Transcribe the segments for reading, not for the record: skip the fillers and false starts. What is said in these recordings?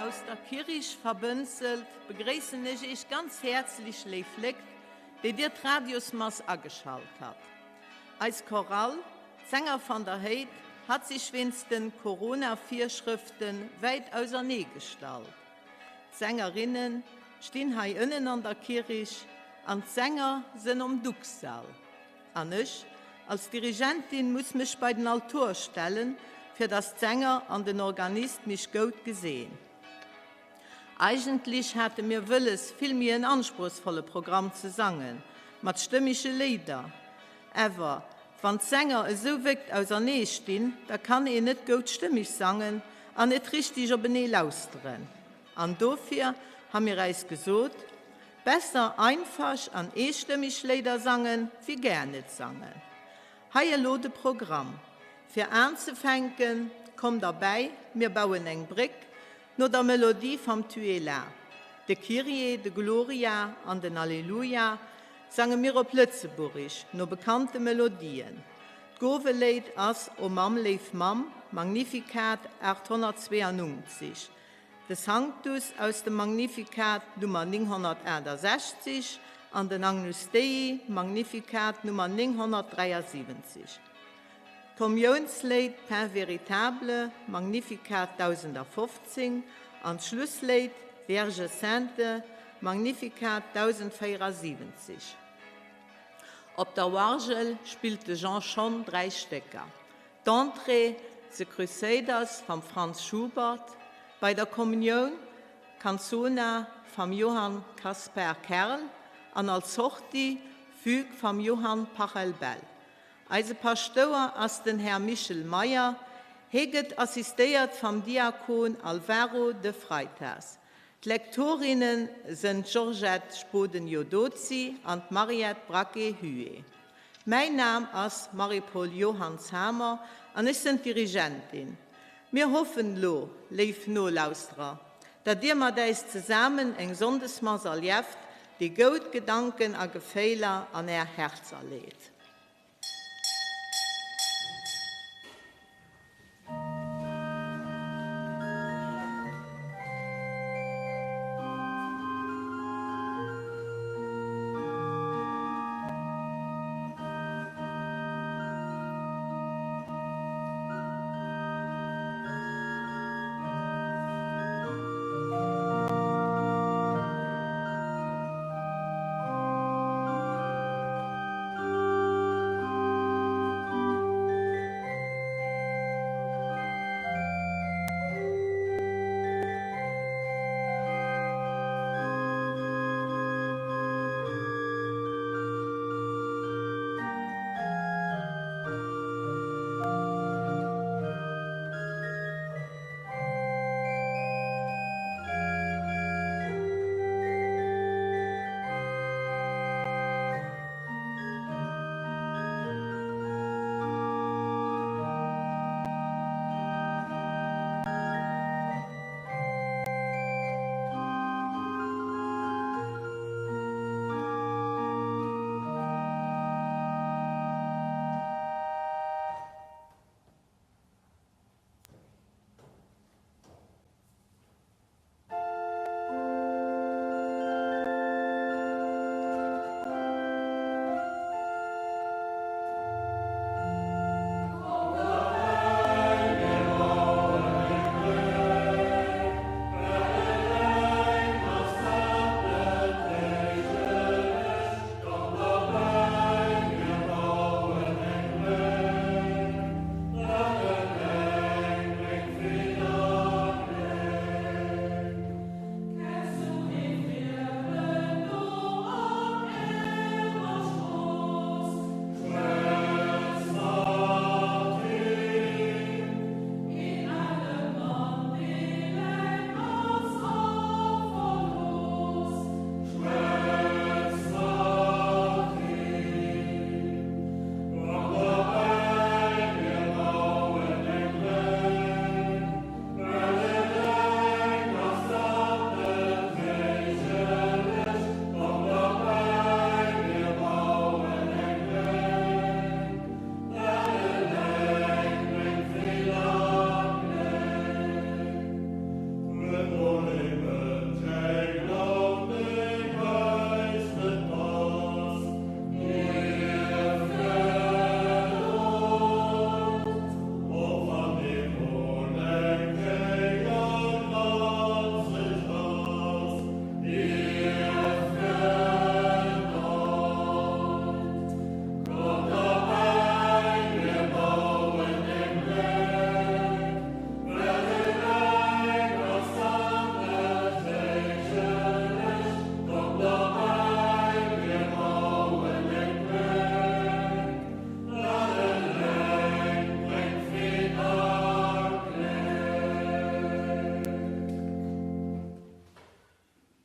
Aus der Kirrich verbënzelt begréissen ech Iech ganz häerzlech, léif Lékt, déi Dir d'Radiosmass ageschalt hat. Eis Chorale, d'Sänger van der Héid, hat sich wéinst den Corona-Virschrëften wäit ausernee gestallt. D'Sängerinnen stinn hei ënnen an der Kirrich an d'Sänger sënn om Duxall. An ech als Dirigentin muss mech bei den Altor stellen, fir dass d'Sänger an den Organist mich goud gesehen. Eigentlich hate mir wëlles, vill mi en anspruchsvolle Programm ze sangen, mat stëmmiche Léider. Äwer wann d'Sänger esou wéckt ausernee stinn, da kann een net goud stëmmig sangen an net richtig openee lausteren. An dofir ha mir äis gesot, Besser einfasch an eestëmmig Léider sangen, wéi gär net sangen. Hei elo de Programm. Fir aanzefänken, Kommt erbäi, mir bauen eng Bréck, no der Melodie vam Tu es là. De Kyrie, de Gloria an den Alleluia sange mir op Lëtzebuergesch no bekannte Melodien. D'Goweléid ass O Mamm, léif Mamm, Magnificat 892, de Sanctus aus dem Magnificat Nummer 968 an den Agnus Dei, Magnificat Nummer 973. D'Kommiounsléid Pain véritable, Magnificat 1015, an d'Schlussléid Vierge sainte, Magnificat 1074. Op der Uargel spillt de Jean Schon 3 Stécker, d'Entrée The Crusaders vam Franz Schubert, bei der Kommunioun Canzona vam Johann Caspar Kerl an als Sortie Fugue vam Johann Pachelbel. Eise Paschtouer ass den Här Michel Meyer. Hee gëtt assistéiert vam Diakon Alvaro de Freitas. D'Lektorinnen sënn d'Georgette Spoden-Jodozi an d'Mariette Braquet-Huet. Mäin Nam ass Marie-Paule Johanns-Hamer an ech sënn d'Dirigentin. Mir hoffen lo, léif Nolausterer, dat dir mat äis zesamen eng Sonndesmass erlieft, déi goud Gedanken a Geféiler an är Härzer leet.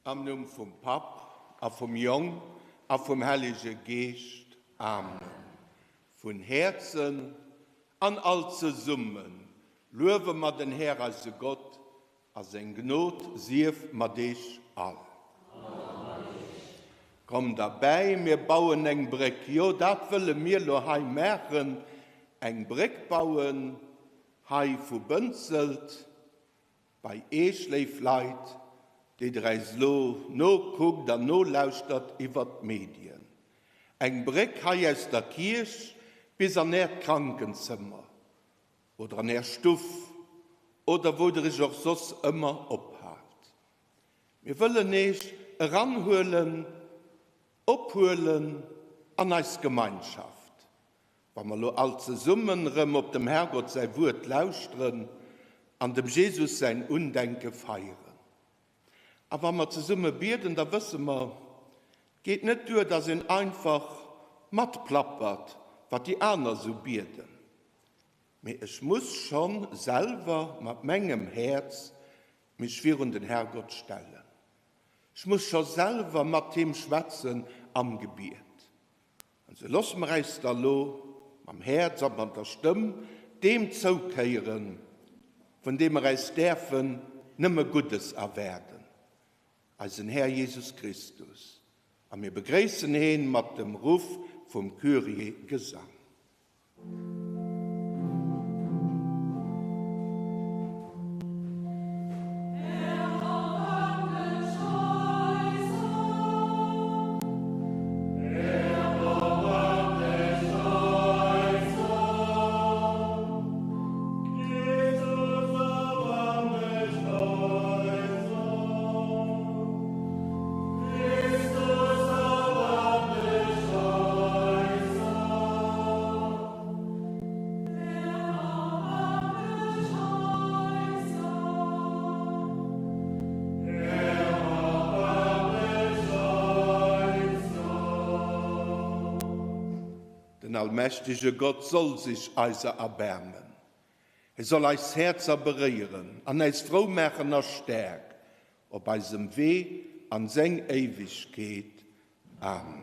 Am Numm vum Papp a vum Jong a vum Hellege Geescht. Amen. Vun Häerzen an all zesumme luewe mer den Här eise Gott, a seng Gnod sief mat eech all. Kommt erbäi, mir bauen eng Bréck. Jo, dat wëlle mir lo hei maachen, eng Bréck bauen, hei vu Bënzelt bei eech, léif Leit, déi der äis lo nokuckt an nolauschtert iwwert d'Medien. Eng Bréck hei aus der Kierch bis an äert Krankenzëmmer oder an är Stuff oder wou der iech och soss ëmmer ophaalt. Mir wëllen eech eranhuelen, ophuelen an eis Gemeinschaft. Wa mer lo all zesummen erëm op dem Herrgott säi Wuert lauschteren an dem Jesus säin Undenke feieren. A wa mer zesumme bieden, da wësse mer, 't geet net duer, dass een einfach matplappert, wat déi aner sou bieden, mee ech muss schonn selwer mat mengem Häerz mech virun den Herrgott stellen. Ech muss scho selwer mat him schwätzen am Gebiet. An sou loosse mer äis da lo mam Häerz a mat der Stëmm deem zoukéieren, vun deem mer äis däerfen nëmme Guddes erwaarden, eisen Här Jesus Christus. A mir begréissen heen mat dem Ruff vum Kyrie Gesang. Den allmächtege Gott soll sech eiser erbaarmen. Hie soll eis Häerzer beréieren an äis frou maachen a staark op eisem Wee an seng Éiwegkeet. Amen.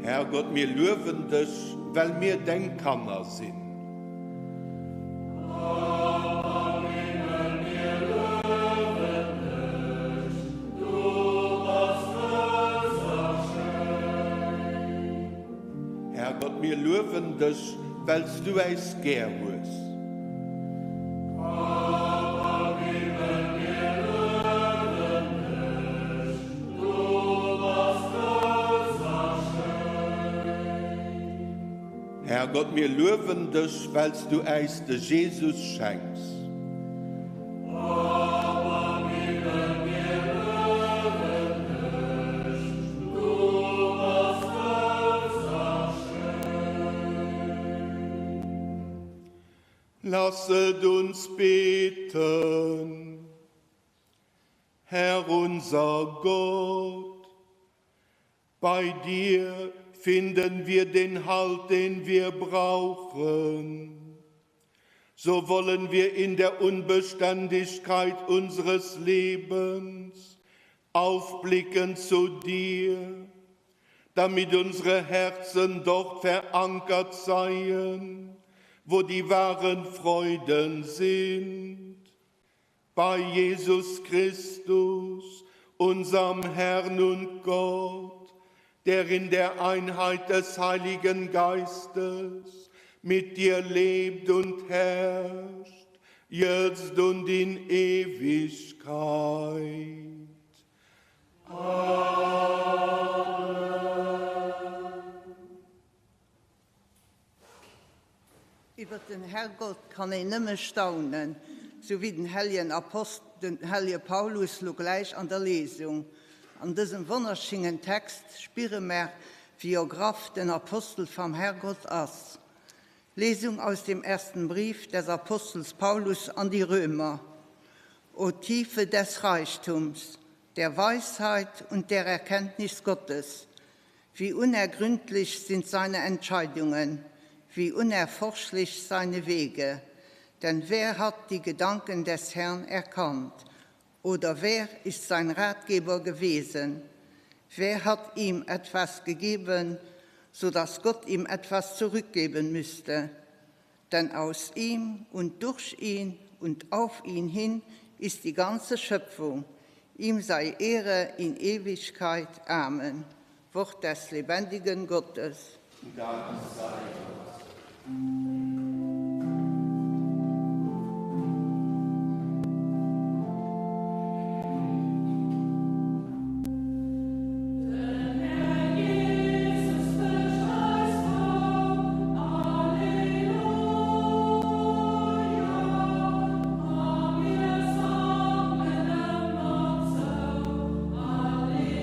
Herrgott, mir luewen dech, well mir deng Kanner sinn. Herrgott, mir luewen dech, well s du äis gär hues. Herrgott, mir luewen dech, well s du äis de Jesus schenks. Lasset uns beten. Herr unser Gott, bei dir finden wir den Halt, den wir brauchen. So wollen wir in der Unbeständigkeit unseres Lebens aufblicken zu dir, damit unsere Herzen dort verankert seien, wo die wahren Freuden sind. Bei Jesus Christus, unserem Herrn und Gott, der in der Einheit des Heiligen Geistes mit dir lebt und herrscht, jetzt und in Ewigkeit. Amen. Iwwer den Herrgott kann een nëmme staunen, sou wéi den helljen Apost, den hellje Paulus lo gläich an der Lesung. An dësem wonnerschingen Text spire mer, wéi ergraff den Apostel vam Herrgott ass. Lesung aus dem ersten Brief des Apostels Paulus an die Römer. O Tiefe des Reichtums, der Weisheit und der Erkenntnis Gottes! Wie unergründlich sind seine Entscheidungen, wie unerforschlich seine Wege! Denn wer hat die Gedanken des Herrn erkannt? Oder wer ist sein Ratgeber gewesen? Wer hat ihm etwas gegeben, so dass Gott ihm etwas zurückgeben müsste? Denn aus ihm und durch ihn und auf ihn hin ist die ganze Schöpfung. Ihm sei Ehre in Ewigkeit. Amen. Wort des lebendigen Gottes. Dank sei Gott. Den Här Jesus wënscht eis Rou, Alleluja. A mir sangen ëmmer zou, Alleluja.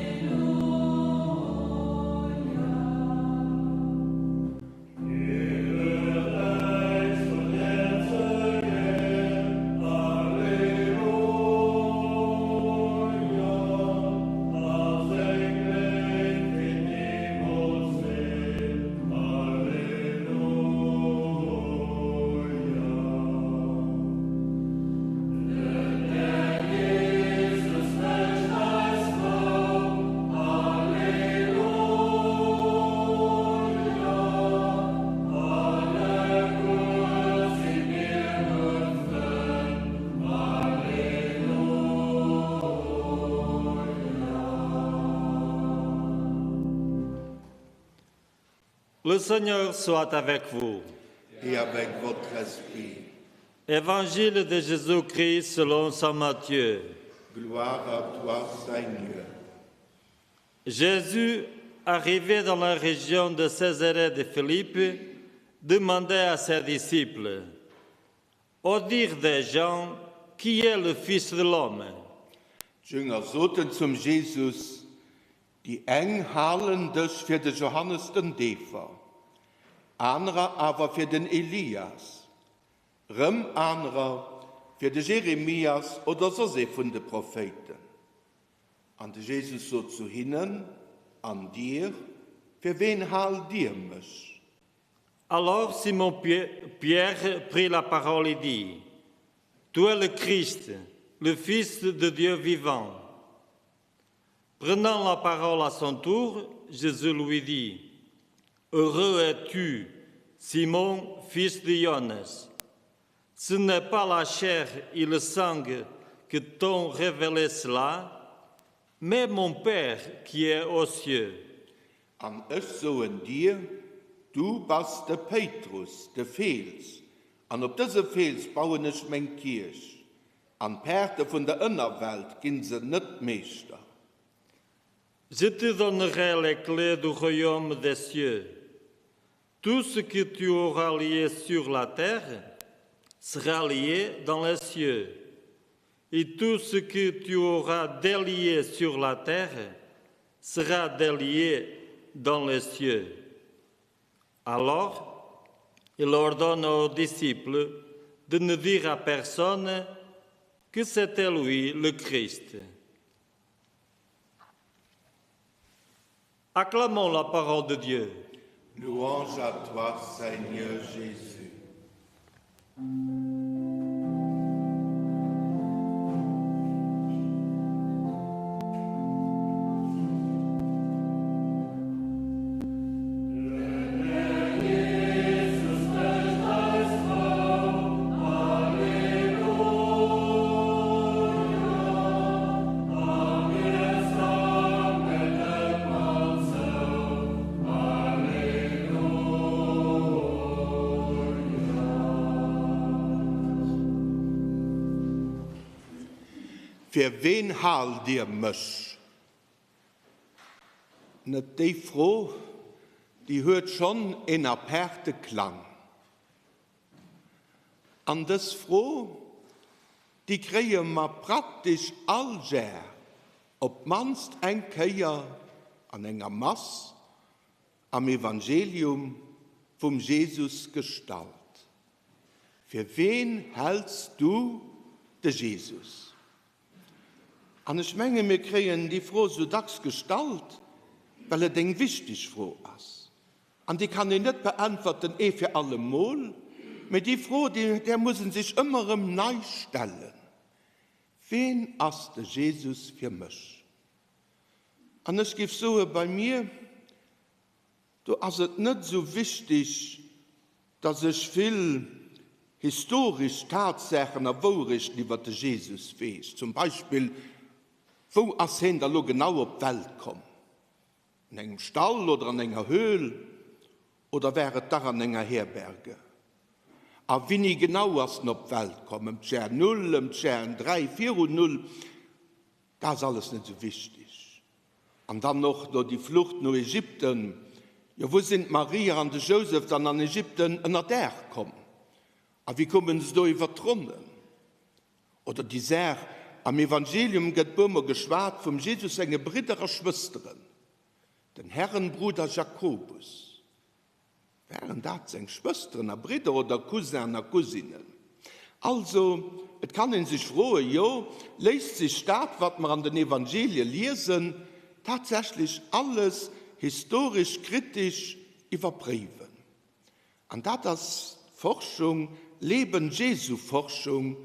Le Seigneur soit avec vous. Et avec votre esprit. Évangile de Jésus-Christ selon saint Matthieu. Gloire à toi, Seigneur. Jésus, arrivé dans la région de Césarée de Philippe, demandait à ses disciples, Au dire des gens, qui est le Fils de l'homme? D'Jünger soten zum Jesus, Déi eng halen dech fir de Johannes den Deefer, anerer awer fir den Elias, rëm anerer fir de Jeremias oder soss ee vun de Prophéiten. An de Jesus sot zu hinnen, An dir, fir ween haalt dir mech? Alors Simon Pierre prit la parole et dit, Tu es le Christ, le Fils de Dieu vivant. Prenant la parole à son tour, Jésus lui dit, Heureux es-tu, Simon, fils de Jonas. Ce n'est pas la chair et le sang que t'ont révélé cela, mais mon Père qui est aux cieux. An ech soen dir, Du bass de Péitrus, de Feels, an op dëse Feels bauen ech meng Kierch, an d'Paarte vun der Ënnerwelt ginn se net meeschter. Je te donnerai les clés du royaume des cieux. Tout ce que tu auras lié sur la terre sera lié dans les cieux, et tout ce que tu auras délié sur la terre sera délié dans les cieux. Alors, il ordonne aux disciples de ne dire à personne que c'était lui le Christ. Acclamons la parole de Dieu. Louange à toi, Seigneur Jésus. Fir ween haalt dir mech? Net déi Fro, déi huet schonn een aperte Klang. An dës Fro, déi kréie mer praktesch all Jar. Op d'mannst eng Kéier an enger Mass am Evangelium vum Jesus gestallt. Fir ween häls du de Jesus? An ech menge mir kréien déi Fro sou dacks gestallt, well et eng wichteg Fro ass. An déi kann een net beäntwerten ee fir alle Mol, mee déi Fro, där muss e sech ëmmer erëm nei stellen, Ween ass de Jesus fir mech? An ech géif soe bei mir, do ass et net esou wichteg, dass ech vill historesch Tatsaachen a Wourechten iwwer de Jesus weess. Zum Beispill, Wou ass heen da lo genau op d'Welt komm? An engem Stall oder an enger Höhl? Oder war et dach an enger Herberge? A winni genau ass en op d'Welt komm? Ëm d'Jar Null, ëm d'Jaren 3 virun Null? Dat ass alles net esou wichteg. An dann och no déi Flucht no Ägypten. Jo, wou sinn d'Maria an de Jousef dann an Ägypten ënner Daach komm? A wéi koumen se do iwwer d'Ronnen? Oder déi Saach, am Evangelium gëtt puermol geschwat vum Jesus senge Bridder a Schwësteren, den Herrenbruder Jakobus. Waren dat seng Schwësteren a Bridder oder Cousinen a Cousinen? Also, et kann ee sech froen, jo, léisst sech dat, wat mer an den Evangelie liesen, tatsächlech alles historesch-kritesch iwwerpréiwen? An dat ass d'Forschung, Leben-Jesu-Forschung,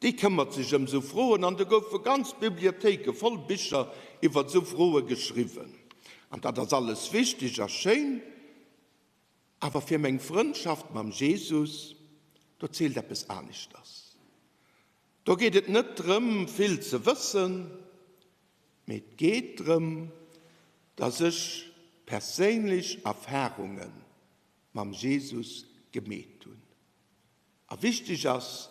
déi këmmert sech ëm esou Froen an do goufe ganz Bibliothéike voll Bicher iwwer esou Froe geschriwwen. An dat ass alles wichteg a schéin, awer fir meng Frëndschaft mam Jesus, do zielt eppes aneschters. Do geet et net drëm, vill ze wëssen, mee et geet drëm, dass ech perséinlech Erfarunge mam Jesus gemeet hunn. A wichteg ass,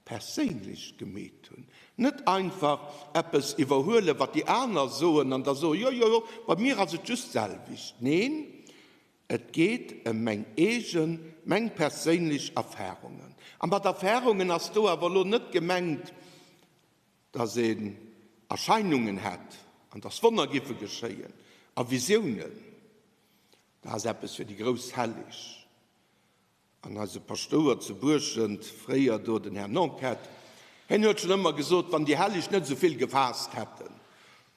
perséinlech gemeet hunn. Net einfach eppes iwwerhuelen, wat déi aner soen an da soen, jo, jo, jo, bei mir ass et just d'selwecht. Neen, et geet ëm meng eegen, meng perséinlech Erfarungen. A mat Erfarungen ass do awer elo net gemengt, dass een Erscheinungen hätt an dass Wonner giffe geschéien a Visiounen. Dat ass eppes fir déi grouss Helleg. An eise Paschtouer zu Buerschent, fréier do den Här Nanquette, hien huet schonn ëmmer gesot, wann déi Helleg net esou vill gefaasst hätten,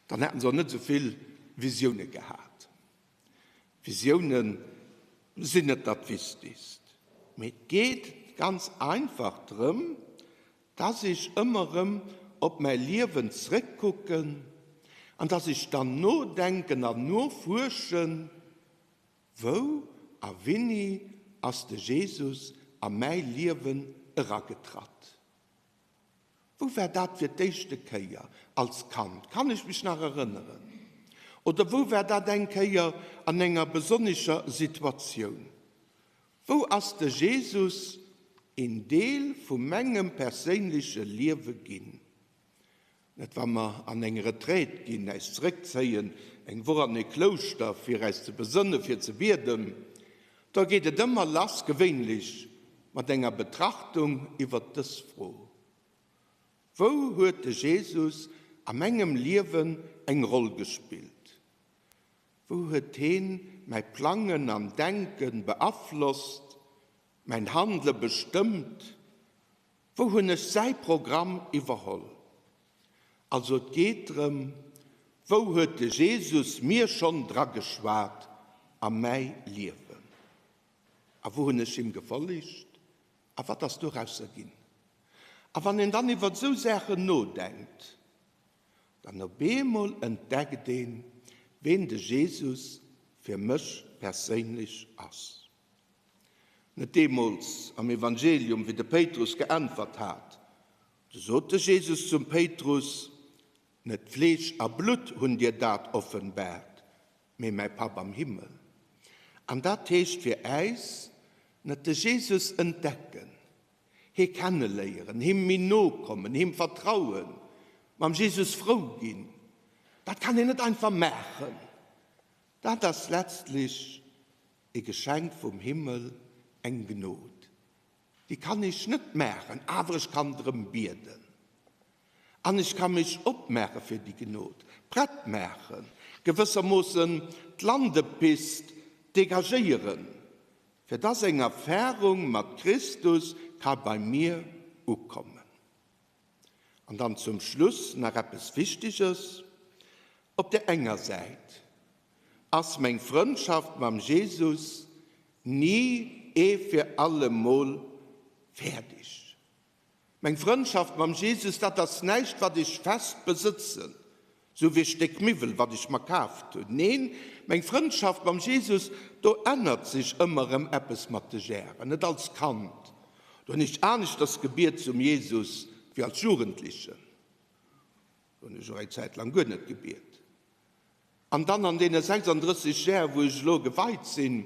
dann hätten se och net esou vill Visioune gehat. Visioune sinn net dat Wichtigst, mee et geet ganz einfach drëm, dass ech ëmmer erëm op mäi Liewen zréckkucken an dass ech dann nodenken an nofuerschen, Wou a winni ass de Jesus a mäi Liewen eragetratt? Wou war dat fir d'éischte Kéier als Kand? Kann ech mech nach erënneren? Oder wou war dat eng Kéier an enger besonnescher Situatioun? Wou ass de Jesus een Deel vu mengem perséinleche Liewe ginn? Net wa mer an eng Retraite ginn, äis zeréckzéien, eng Woch an e Klouschter, fir äis ze besënne, fir ze bieden, da geet et ëmmer lass, gewéinlech mat enger Betrachtung iwwert dës Fro, Wou huet de Jesus a mengem Liewen eng Roll gespillt? Wou huet heen mäi Plangen an Denken beaflosst, mäin Handele bestëmmt? Wou hunn ech säi Programm iwwerholl? Also et geet drëm, wou huet de Jesus mir schonn dra geschwat a mäi Liewen? A wou hunn ech him gefollegt? A wat ass dorausser ginn? A wann een dann iwwer esou Saachen nodenkt, dann op eemol entdeckt een, ween de Jesus fir mech perséinlech ass. Net deemools am Evangelium, wéi de Péitrus geäntwert hat. Du sot de Jesus zum Péitrus, Net Fleesch a Blutt hunn dir dat offenbaart, mee mäi Papp am Himmel. An dat heescht fir äis, net de Jesus entdecken, hie kenneléieren, him méi no kommen, him vertrauen, mam Jesus frou ginn, dat kann een net einfach maachen. Dat ass letztlech E Geschenk vum Himmel, eng Gnod, déi kann ech net maachen, awer ech kann drëm bieden. An ech ka mech opmaache fir déi Gnod, prett maachen, gewëssermoossen d'Landepist dégagéieren, fir dass eng Erfahrung mat Christus ka bei mir ukommen. An dann zum Schluss nach eppes Wichtiges, Op der enger Säit ass meng Frëndschaft mam Jesus ni ee fir alle Mol fäerdeg. Meng Frëndschaft mam Jesus, dat ass näischt, wat ech fest besëtzen, sou wéi e Stéck Miwwel, wat ech mer kaaft hunn. Neen, meng Frëndschaft mam Jesus, do ännert sech ëmmer erëm eppes mat de Jaren. Net als Kand, do hunn ech aneschters gebiet zum Jesus wéi als Jugendlichen. Do hunn ech och eng Zäit laang guer net gebiet. An dann an deene 36 Jär, wou ech elo geweit sinn,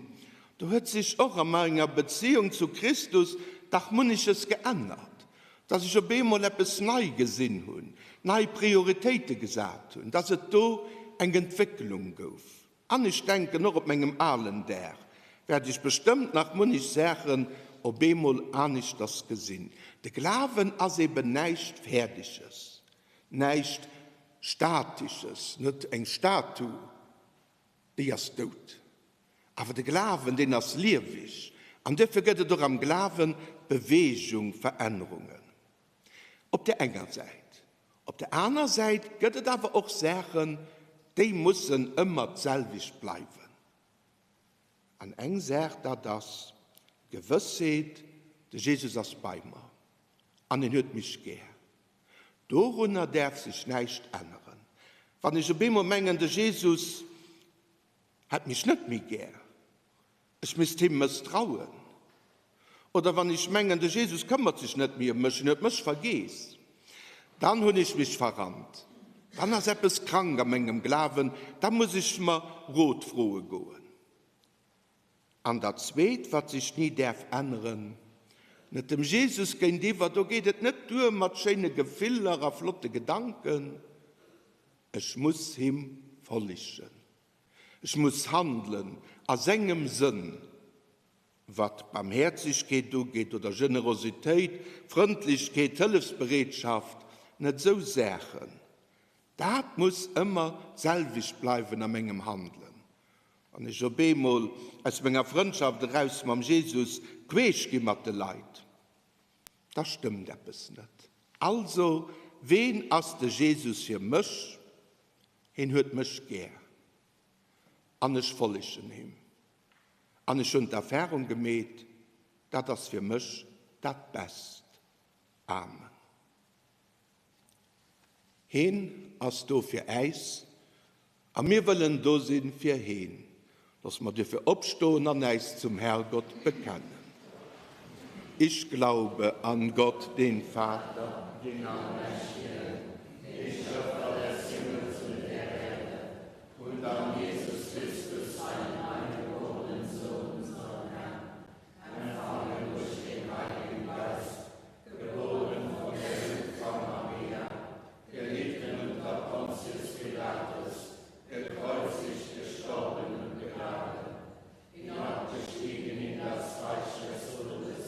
do huet sech och a menger Beziehung zu Christus dach munneches geännert, dass ech op eemol eppes nei gesinn hunn, nei Prioritéite gesat hunn, dass et do eng Entwécklung gouf. An ech denken, och op mengem alen Dag wäert ech bestëmmt nach munnech Saachen op eemol aneschters gesinn. De Glawen ass eben näischt Fäerdeges, näischt Statisches, net eng Statu, déi ass dout. Awer de Glawen, deen ass lieweg. An duerfir gëtt et och am Glawen Beweegung, Verännerungen. Op där enger Säit. Op der aner Säit gëtt et awer och Saachen, déi mussen ëmmer d'selwecht bleiwen. An eng Saach, dat ass d'Gewëssheet, de Jesus ass bei mer an en huet mech gär. Dorunner däerf sech näischt änneren. Wann ech op eemol mengen, de Jesus hätt mech net méi gär, Ech misst him mësstrauen. Oder wann ech mengen, de Jesus këmmert sech net méi ëm mech, en huet mech vergeess, dann hunn ech mech verrannt. Dann ass eppes krank a mengem Glawen, da muss ech mer Rot froe goen. An dat Zweet, wat sech ni däerf änneren, net dem Jesus géintiwwer, do geet et net duer mat schéine Gefiller a flotte Gedanken, ech muss him follegen. Ech muss handelen a sengem Sënn, wat Barmhäerzegkeet ugeet oder Generositéit, Frëndlechkeet, Hëllefsbereetschaft, net esou Saachen. Dat muss ëmmer d'selwecht bleiwen a mengem Handelen. Wann ech op eemol aus menger Frëndschaft eraus mam Jesus queesch gi mat de Leit, da stëmmt eppes net. Also, ween ass de Jesus fir mech? Hien huet mech gär an ech follegen him. An ech hunn d'Erfahrung gemeet, dat ass fir mech dat Best. Amen. Heen ass do fir äis a mir wëllen do sinn fir heen. Looss mer duerfir opstoen an äis zum Herrgott bekennen. Ich glaube an Gott, den Vater, den Allmächtigen, den Schöpfer des Himmels und der Erde, und an Jesus Christus, seinen eingeborenen Sohn, unseren Herrn, empfangen durch den Heiligen Geist, geboren von der Jungfrau Maria, gelitten unter Pontius Pilatus, gekreuzigt, gestorben und begraben, hinabgestiegen in das Reich des Todes,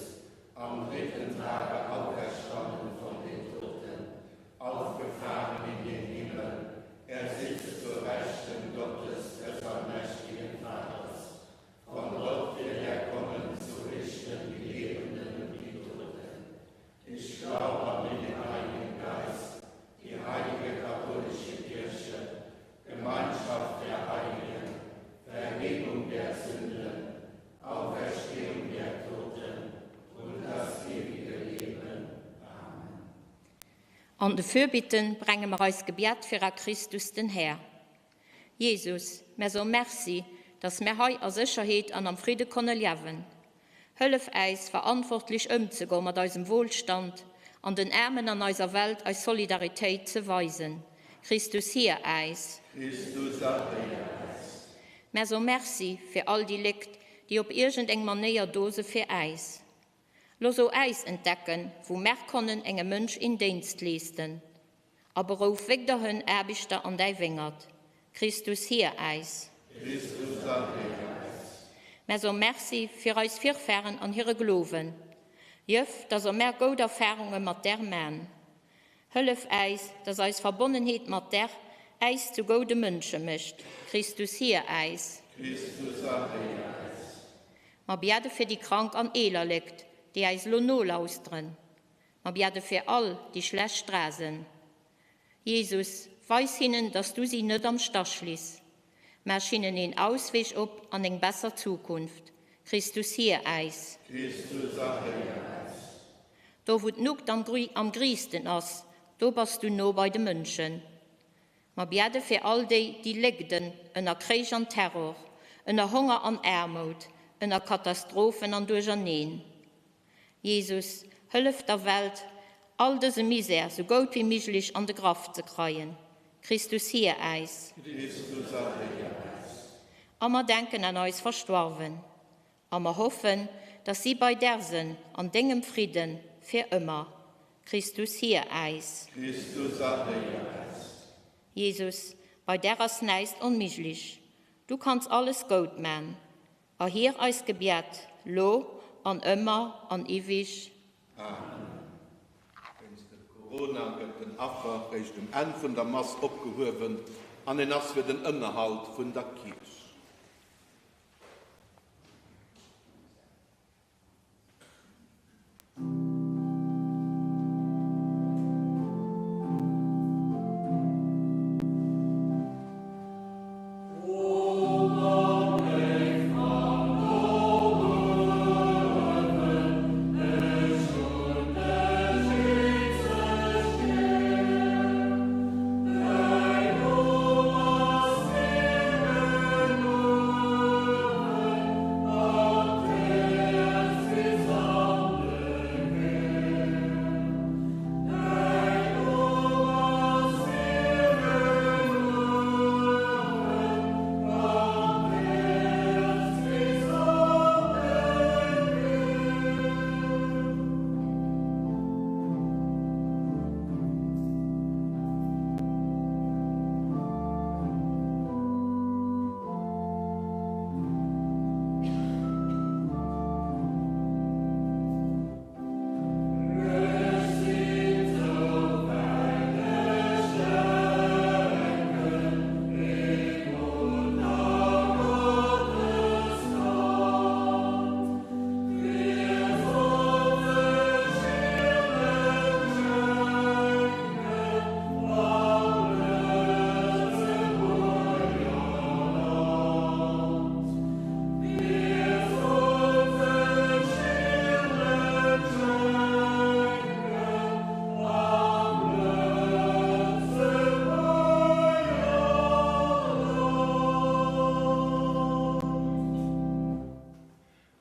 am dritten Tage auferstanden von den Toten, aufgefahren in den Himmel, er sitzt zur Rechten Gottes des allmächtigen Vaters. Von dort wird er kommen zu richten die Lebenden und die Toten. Ich glaube an den Heiligen Geist, die heilige katholische Kirche, Gemeinschaft der Heiligen, Vergebung der Sünden, Auferstehung der Toten und das ewige Leben. Amen. An de Fürbitten brenge mer eis Gebiet fir a Christus den Här. Jesus, mär soe Merci, dass mär hei a Sécherheet an am Fridde konne liewen. Hëllef äis, verantwortlich ëmzegoe mat eisem Wohlstand an den Aarmen an eiser Welt eis Solidaritéit ze weisen. Christus, hier äis. Christus, erhéier äis. Mär soe Merci fir all déi Lékt, déi op iergend eng Manéier do se fir äis. Looss o äis entdecken, wou mär konnen engem Mënsch een Déinst leesten. A berouf wégderhënn Aarbichter an däi Wéngert. Christus, hier äis. Christus, erhéier äis. Mär soe Merci fir eis Virfahren an hire Glowen. Jëff, dass o mär goud Erfahrunge mat där man. Hëllef äis, dass eis Verbonnenheet mat der äis zu goude Mënsche mécht. Christus, hier äis. Christus, erhéier äis. Mer biede fir déi krank an eeler Lékt, déi äis elo nolauschteren. Mer biede fir all, déi schlecht dra sënn. Jesus, weis hinnen, dass du si net am Stach liss. Maach hinnen een Ausweg op an eng besser Zukunft. Christus, hier äis. Christus, erhéier äis. Do wou d'Nugt am am griisten ass, do bass du no bei de Mënschen. Mer biede fir all déi, déi légden ënner Kréich an Terror, ënner Honger an Aarmout, ënner Katastrophen an Duercherneen. Jesus, hëllef der Welt, all dëse Misär sou goud wéi miglich an de Graff ze kreien. Christus, hier äis. Christus, erhéier äis. A mer denken an eis Verstoarwen. A mer hoffen, dass si bei der sënn an dengem Fridden fir ëmmer. Christus, hier äis. Christus, erhéier äis. Jesus, bei der ass näist onmiglich. Du kanns alles goud man. Erhier eist Gebiet, lo an ëmmer an iwwig. Amen. Wéinst dem Corona gëtt den Affer réischt um Enn vun der Mass opgehuewen an en ass fir den Ënnerhalt vun der Kierch.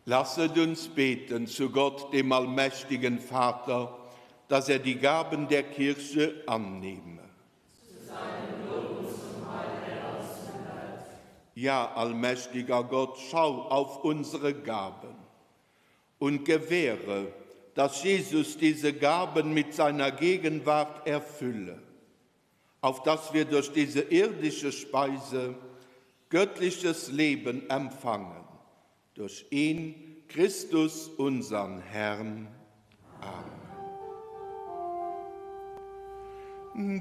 Lasset uns beten zu Gott, dem allmächtigen Vater, dass er die Gaben der Kirche annehme. Ja, allmächtiger Gott, schau auf unsere Gaben und gewähre, dass Jesus diese Gaben mit seiner Gegenwart erfülle, auf dass wir durch diese irdische Speise göttliches Leben empfangen. Durch ihn, Christus, unseren Herrn. Amen.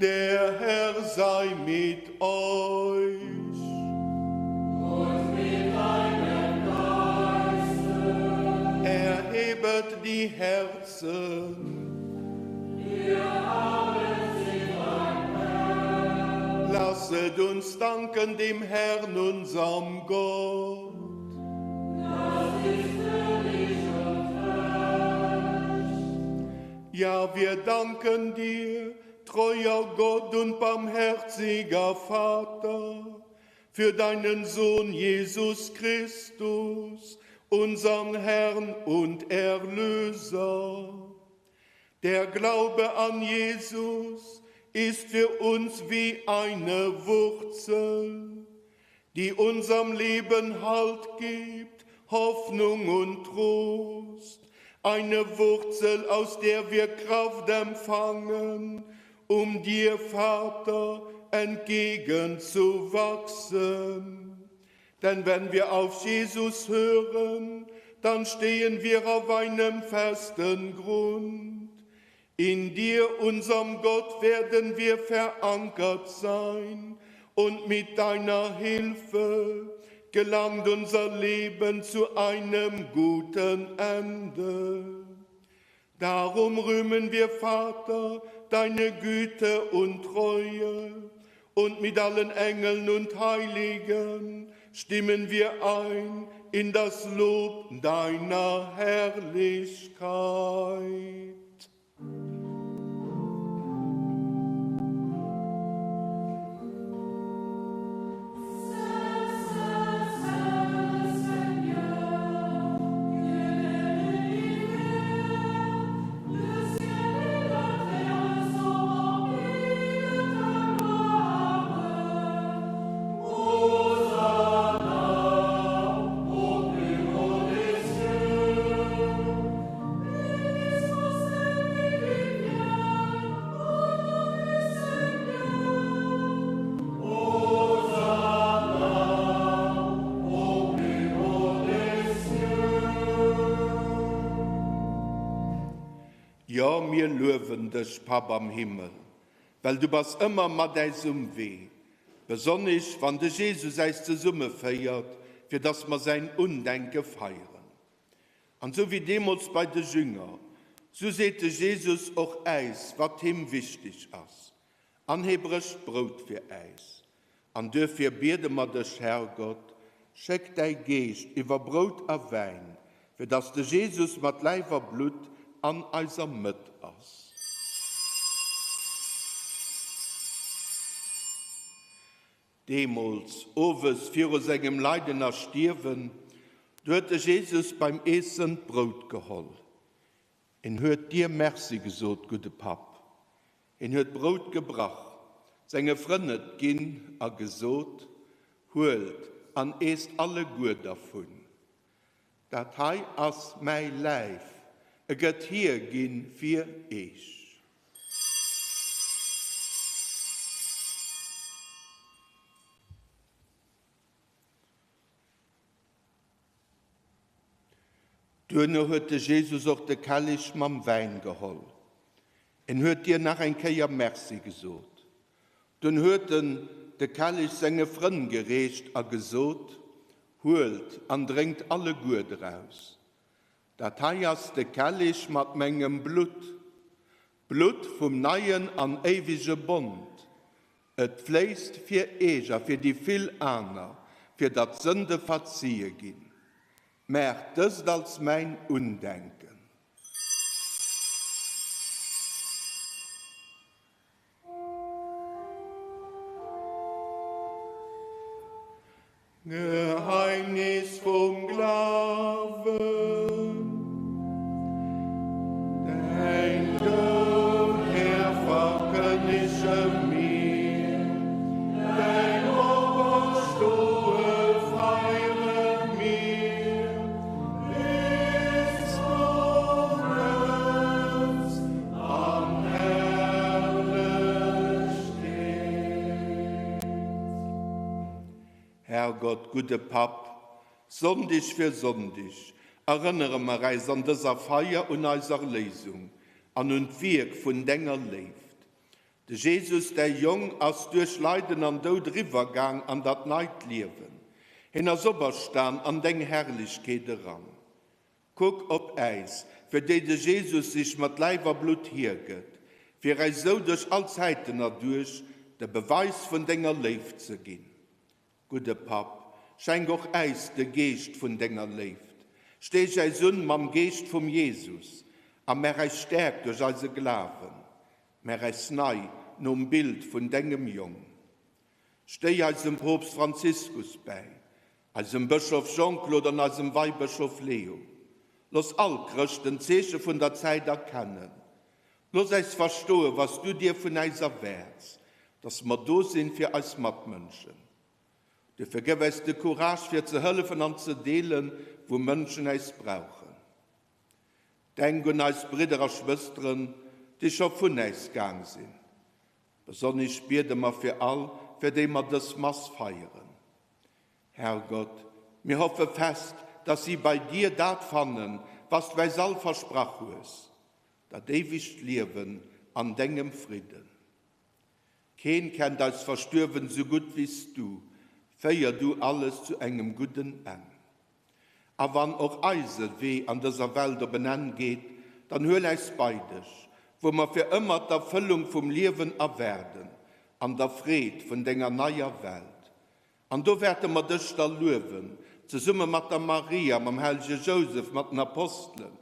Der Herr sei mit euch. Und mit deinem Geiste. Erhebet die Herzen. Wir haben sie beim Herrn. Lasset uns danken dem Herrn, unserem Gott. Das ist würdig und recht. Ja, wir danken dir, treuer Gott und barmherziger Vater, für deinen Sohn Jesus Christus, unseren Herrn und Erlöser. Der Glaube an Jesus ist für uns wie eine Wurzel, die unserem Leben Halt gibt, Hoffnung und Trost, eine Wurzel, aus der wir Kraft empfangen, um dir, Vater, entgegenzuwachsen. Denn wenn wir auf Jesus hören, dann stehen wir auf einem festen Grund. In dir, unserem Gott, werden wir verankert sein und mit deiner Hilfe gelangt unser Leben zu einem guten Ende. Darum rühmen wir, Vater, deine Güte und Treue, und mit allen Engeln und Heiligen stimmen wir ein in das Lob deiner Herrlichkeit. Jo, mir luewen dech, Papp am Himmel, well du bass ëmmer mat äis um Wee, besonnesch wann de Jesus äis zesummeféiert, fir dass mer säin Undenke feieren. An sou wéi deemools bei de Jünger, sou seet de Jesus och äis, wat him wichteg ass. An hee brécht d'Brout fir äis. An duerfir biede mer dech, Herrgott, schéck däi Geescht iwwer Brout a Wäin, fir dass de Jesus mat Läif a Blutt an eiser Mëtt ass. Deemools, owes viru sengem Leiden a Stierwen, du huet de Jesus beim Eessen d'Brout geholl. En huet dir Merci gesot, gudde Papp. En huet d'Brout gebrach, senge Frënn et ginn a gesot, Huelt an eesst alleguer dervun. Dat hei ass mäi Läif, e gëtt hierginn fir eech. Duerno huet de Jesus och de Kellich mam Wäin geholl. En huet dir nach eng Kéier Merci gesot. Dunn huet en de Kellich senge Frënn gereecht a gesot, Huelt an drénkt alleguer draus. Dat hei ass de Kellich mat mengem Blutt, d'Blutt vum neien an éiwege Bond. Et fléisst fir eech a fir déi vill aner, fir datt d'Sënde verzie ginn. Maacht dëst als mäin Undenken. Geheimnis vum Glawen. Däin Doud, Här, verkënnege mir, däin Operstoe feiere mir, bis du kënns an Herrlechkeet. Herrgott, gudde Papp, Sonndeg fir Sonndeg erënnere mer äis an dëser Feier un eis Erléisung an un d'Wierk vun denger Léift. De Jesus, däi Jong, ass duerch Leiden an Doud eriwwergaang an dat neit Liewen. Hien ass operstan an deng Herrlechkeet eran. Kuck op äis, fir déi de Jesus sech mat Läif a Blutt hiergëtt, fir äis sou duerch all Zäiten erduerch de Beweis vun denger Léift ze ginn. Gudde Papp, schenk och äis de Geescht vun denger Léift. Steech äis un mam Geescht vum Jesus a maach äis staark duerch eise Glawen. Maach äis nei nom Bild vun dengem Jong. Stéi eisem Poopst Franziskus bäi, eisem Bëschof Jean-Claude an eisem Weibëschof Leo. Looss all Chrëschten d'Zeeche vun der Zäit erkennen. Looss äis verstoen, was du dir vun äis erwaarts, dass mer do sinn fir eis Matmënschen. Duerfir gëff äis de Courage fir ze hëllefen an ze deelen, wou Mënschen äis brauchen. Denk un eis Bridder a Schwësteren, déi scho vun äis gaang sinn. Besonnesch biede mer fir all, fir déi mer dës Mass feieren. Herrgott, mir hoffe fest, dass si bei dir dat fannen, was du äis all versprach hues. Dat éiwegt Liewen an dengem Fridden. Keen kennt eis Verstuerwen sou gutt wéi s du, féier du alles zu engem gudden Enn. A wann och eise Wee an dëser Welt op en Enn geet, dann huel äis bei dech, wou mer fir ëmmer d'Erfëllung vum Liewen erwaarden an der Freed vun denger neier Welt. An do wäerte mer dech da luewen, zesumme mat der Maria, mam hellege Jousef, mat den Apostelen,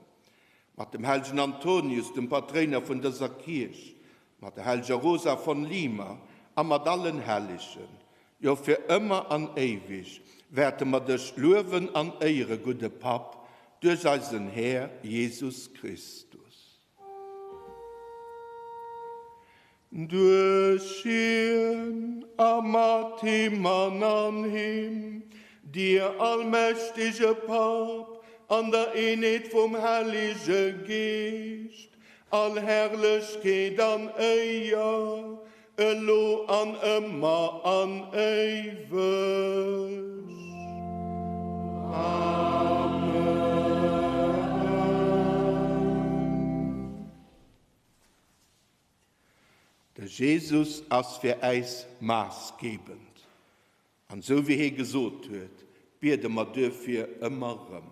mat dem hellegen Antonius, dem Patréiner vun dëser Kierch, mat der helleger Rosa von Lima a mat allen Hellegen. Jo, fir ëmmer an éiweg wäerte mer dech luewen an éiere, gudde Papp, duerch eisen Här Jesus Christus. Duerch hien a mat him an an him, dir allmächtege Papp, an der Eenheet vum Hellege Geescht, all Herrlechkeet an Éier, elo an ëmmer an éiweg. Amen. De Jesus ass fir äis maassgebend, an esou wéi hie gesot huet, biede mer duerfir ëmmer erëm,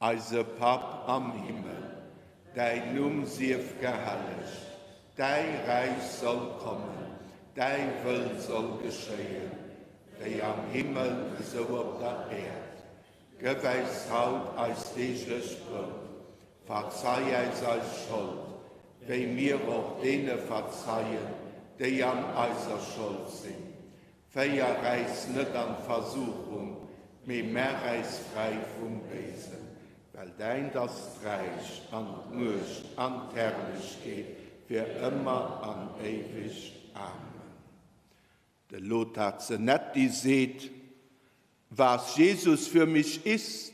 Eise Papp am Himmel, däin Numm sief gehellegt, däi Räich soll kommen, däi Wëll soll geschéien, wéi am Himmel esou op der Äerd. Gëff äis haut eist deeglecht Brout. Verzei äis eis Schold, wéi mir och deene verzeien, déi an eiser Schold sinn. Féier äis net an d'Versuchung, mee maach äis fräi vum Béisen, well däint ass d'Räich an d'Muecht an d'Herrlechkeet fir ëmmer an éiweg. Amen. De Lothar Zenetti seet, Was Jesus für mich ist,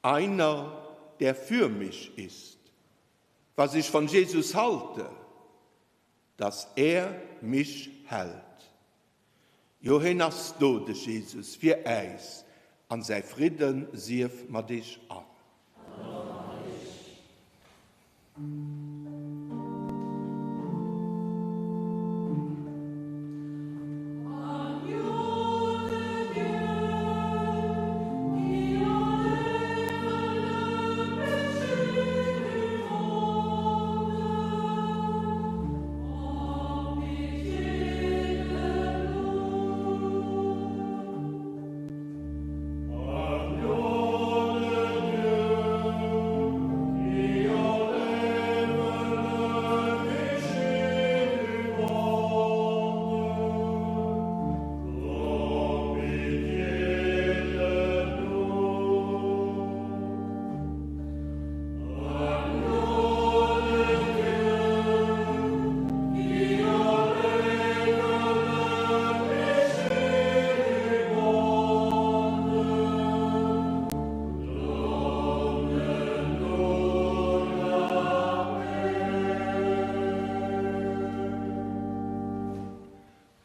einer, der für mich ist. Was ich von Jesus halte, Dass er mich hält. Jo, heen ass do, de Jesus, fir äis, an säi Fridden sief mat iech all. An och mat iech.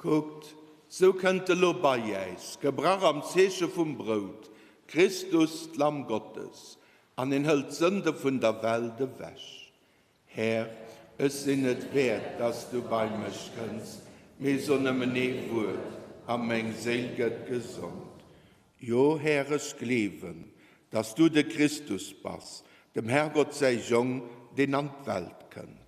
Kuckt, sou kënnt elo bei äis, gebrach am Zeeche vum Brout, Christus, d'Lamm Gottes, an en hëlt d'Sënde vun der Welt ewech. Här, ech sinn net wäert, dass du bei mech kënns, mee so nëmmen ee Wuert, a meng Séil gëtt gesond. Jo, Här, ech gleewen, dass du de Christus bass, dem Herrgott säi Jong, deen an d'Welt kënnt.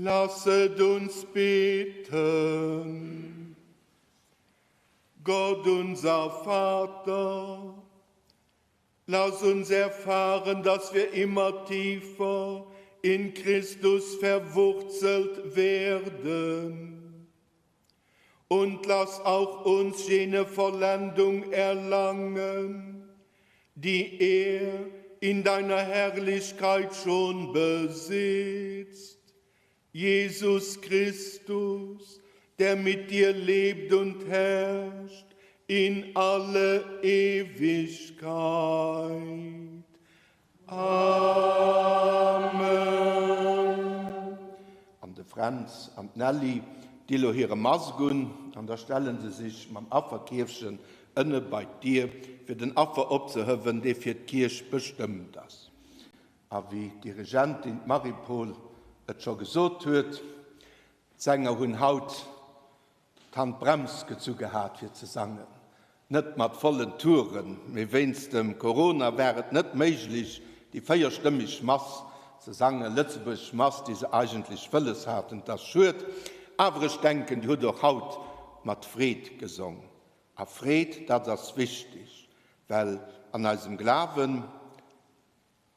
Lasset uns beten. Gott unser Vater, lass uns erfahren, dass wir immer tiefer in Christus verwurzelt werden. Und lass auch uns jene Vollendung erlangen, die er in deiner Herrlichkeit schon besitzt. Jesus Christus, der mit dir lebt und herrscht in alle Ewigkeit. Amen. An de Fränz an d'Nelly di lo hire Mask un, an da stelle se sech mam Afferkierfchen ënne bei d'Dier, fir den Affer opzehëwen, dee fir d'Kierch bestëmmt ass. A wéi d'Dirigentin, d'Marie-Paule, et scho gesot huet, D'Sänger hunn haut d'Handbrems gezu gehat fir ze sangen. Net mat vollen Touren, mee wéinst dem Corona war et net méiglech déi véierstëmmeg Mass ze sangen, lëtzebuergesch Mass, déi se eigentlech wëlles haten. 't ass schued, awer ech denken, Dir hutt och haut mat Freed gesong. A Freed, dat ass wichteg, well an eisem Glawen,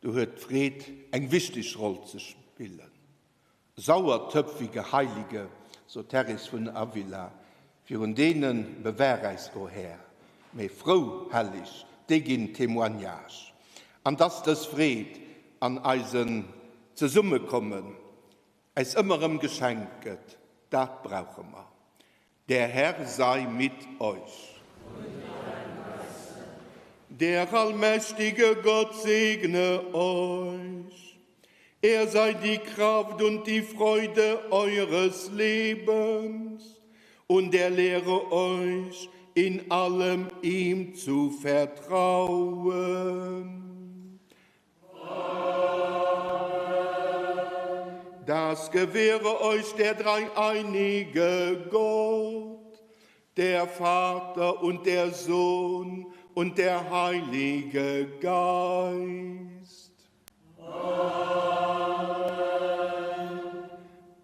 Do huet d'Freed eng wichteg Roll ze spillen. Sauer Töpf wie Geheilige, sot d'Therese vun Avila, virun deene bewahr äis, o Här, mee frou Hellig, déi ginn Témoignage. An dass dës Freed an eisen Zesummekommen äis ëmmer erëm geschenkt gëtt, dat brauche mer. Der Herr sei mit euch. Der allmächtige Gott segne euch. Er sei die Kraft und die Freude eures Lebens und er lehre euch in allem ihm zu vertrauen. Das gewähre euch der dreieinige Gott, der Vater und der Sohn und der Heilige Geist. Amen.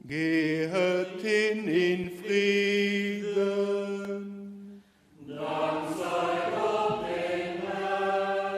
Gehet hin in Frieden. Dank sei Gott dem Herrn.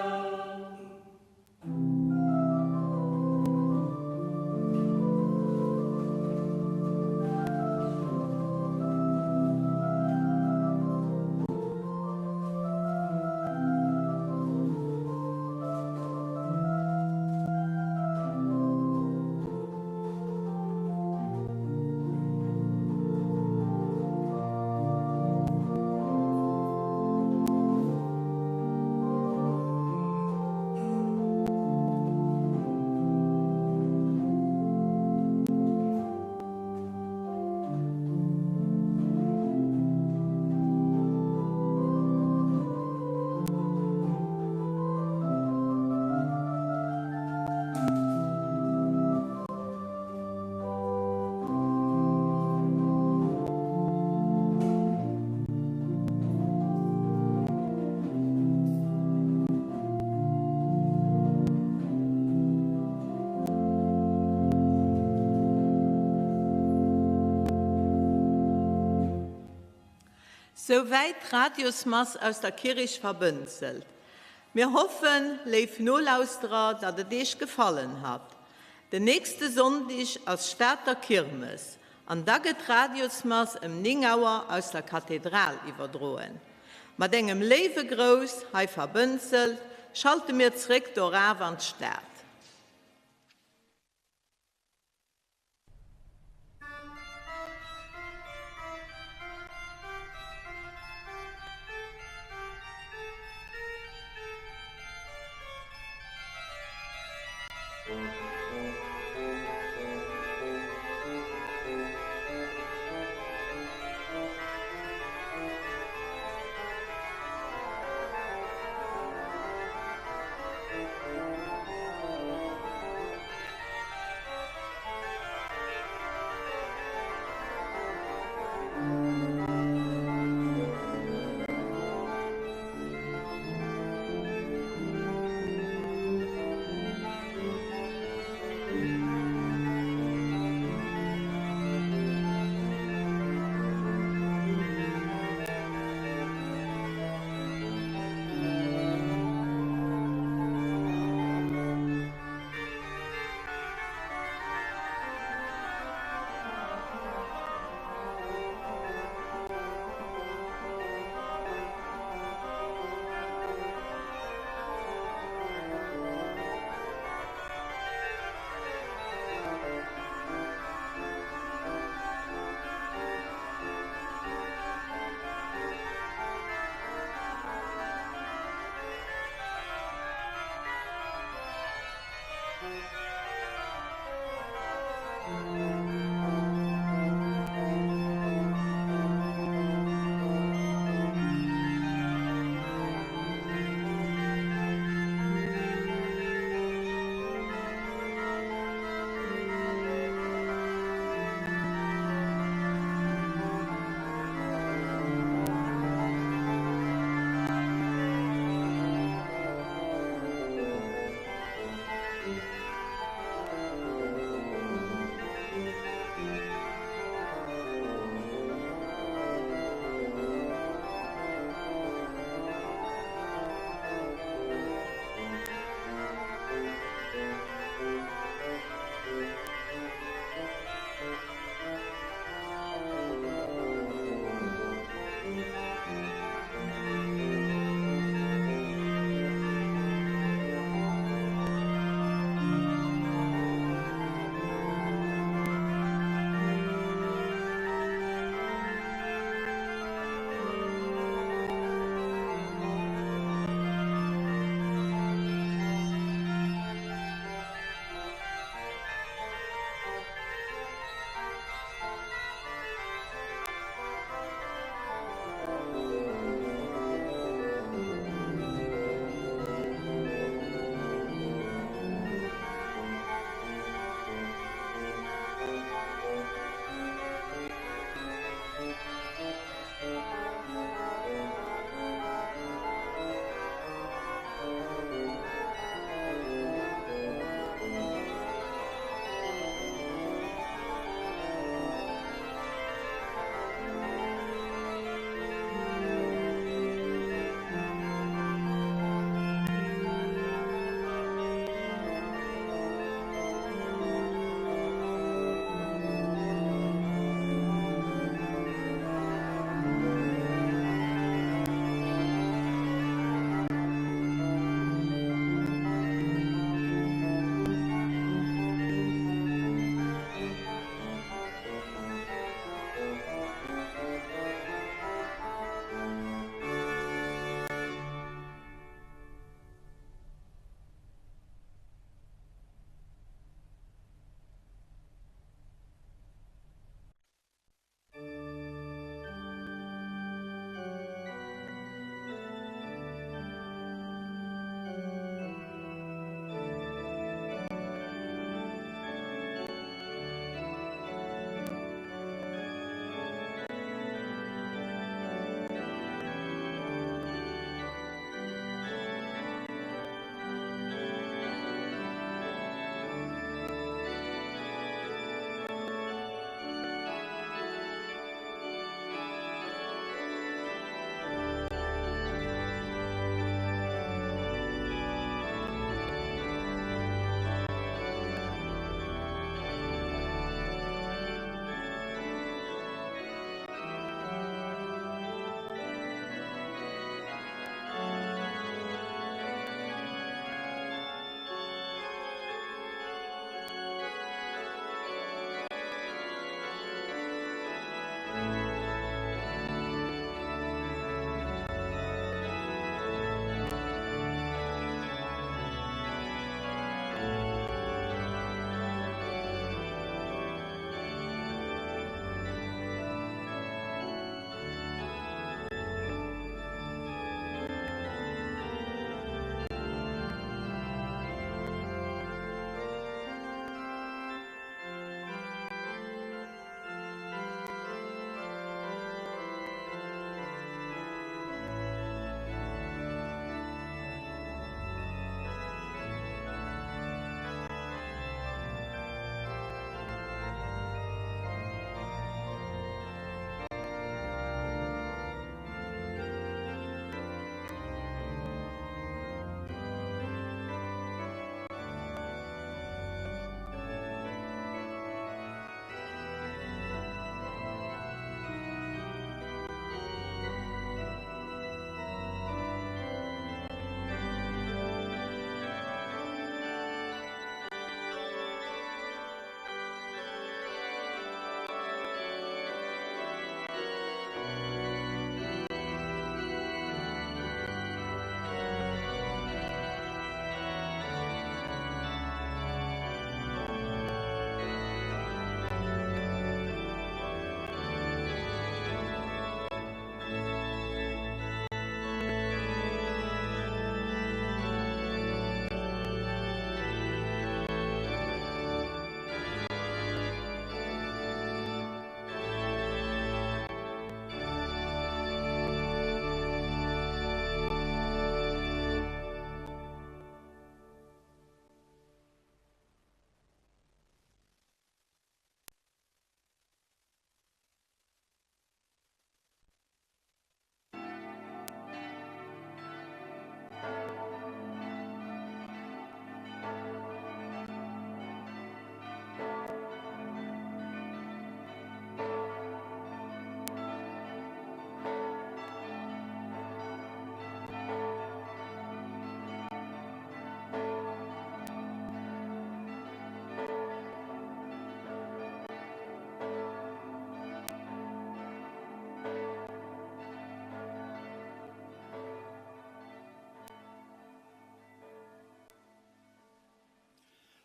Souwäit d'Radiosmass aus der Kirrich verbënzelt. Mir hoffen, léif Nolausterer, datt et Eech gefallen hat. Den nächste Sonndig ass Stater Kirmes an da gëtt d'Radiosmass ëm 9 Auer aus der Kathedral iwwerdroen. Mat engem léiwe Grouss hei verbënzelt, schalte mir zréck doraf an d'Stad.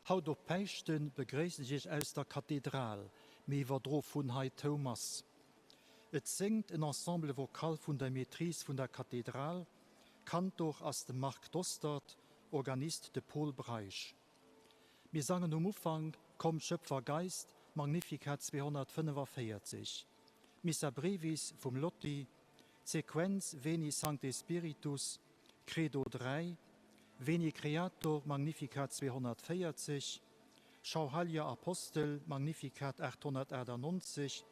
Haut op Päischten begréissen ech Iech aus der Kathedral, mee iwwerdro vun hei Thoumass. Et séngt en Ensemble vocal vun der Maîtrise vun der Kathedral, Kantor ass de Marc Dostert, Organist de Pol Breisch. Mir sangen um Ufank Komm Schöpfer Geist, Magnificat 245, Missa Brevis vum Lotti, d'Sequenz Veni Sancte Spiritus, Credo 3, Veni Creator, Magnificat 240, Schau Heiliger Apostel, Magnificat 898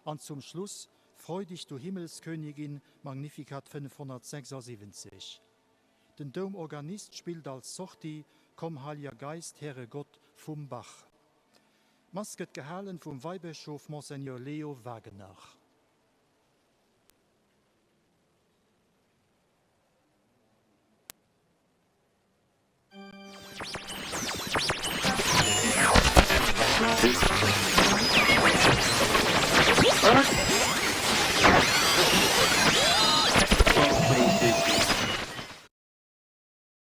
an zum Schluss Freu dich, du Himmelskönigin, Magnificat 576. Den Doumorganist spillt als Sortie Komm Heiliger Geist, Here Gott vum Bach. D'Mass gëtt gehalen vum Weibëschof Monseigneur Leo Wagener.